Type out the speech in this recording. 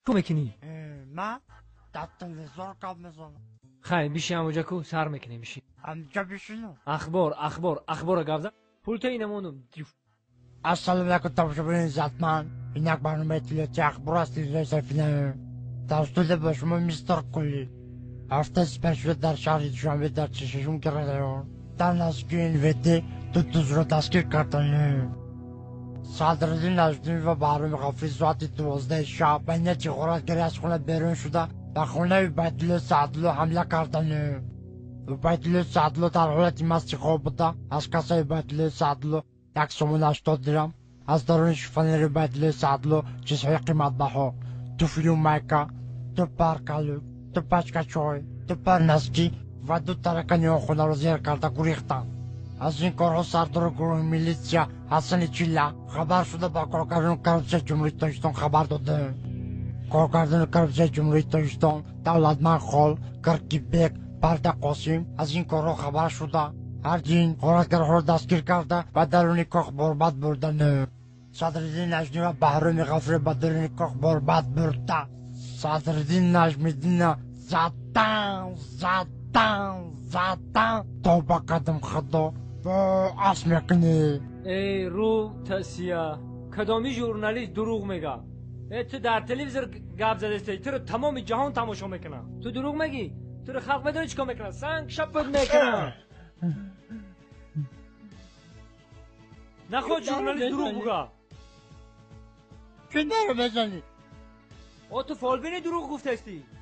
Чӣ мекунӣ? Ман дар телевизор гап мезанам. Хай, биши ҳамоҷа ку, сар мекунем, биши. Ҳамҷа бишинам? Ахбор, ахбор, ахбора гап зан. Пулта ина мондум. Ассалому алайкум, тамошобинони иззатманд. Ин як барномаи иттилоотии ахбор аст телевизиони Сафина. Дар студия бо шумо мистер Кулли. Ҳафтаи сипаришуда дар шаҳри Душанбе дар 46-ум район дар наздикии НВД ду дузро дастгир карданд. Садриддин Наҷмиддин ва Баҳроми Ғафурӣ соати 12 шаб ба нияти ғоратгарӣ аз хона берун шуда, ба хонаи Убайдулло Саъдулло ҳамла карданд. Убайдулло Саъдулло дар ҳолати масти хоб буда, аз кассаи Убайдулло Саъдулло як сомон 80 дирам, аз даруни шифонери Убайдулло Саъдулло чизҳои қиматбаҳо, туфлю майка, ду пар калӯк, ду пачка чой, ду пар носки ва ду таракани он хонаро зер карда гурехтанд. Аз ин корҳо сардори гурӯҳи милитсия Ҳасани Чилла хабар шуда, ба коргардони коррупсияи Ҷумҳурии Тоҷикистон хабар доданд. Коргардони коррупсияи Ҷумҳурии Тоҷикистон Давлатманд Хол, Киркибек, Парда Қосим аз ин корҳо хабар шуда, ҳарди ин ғоратгарҳоро дастгир карда, ба даруни кох борбад бурданд. Садриддин Наҷмиддин ва Баҳроми Ғафурӣ ба даруни кох борбад бурда, Садриддин Наҷмиддинна задан, задан, задан. Тавба кардам, Худо, ас мекунӣ. Эй, рӯ тасия, кадоми журналист дурӯғ мега? Э, ту дар телевизор гап задастӣ, туро тамоми ҷаҳон тамошо мекунад. Ту дурӯғ мегӣ, туро халқ медонӣ чӣ кор мекунад? Санг шапат мекунад. Нахоҳ журналист дурӯғ буга. Чӣ даро мезанӣ? О, ту фолбини, дурӯғ гуфтастӣ.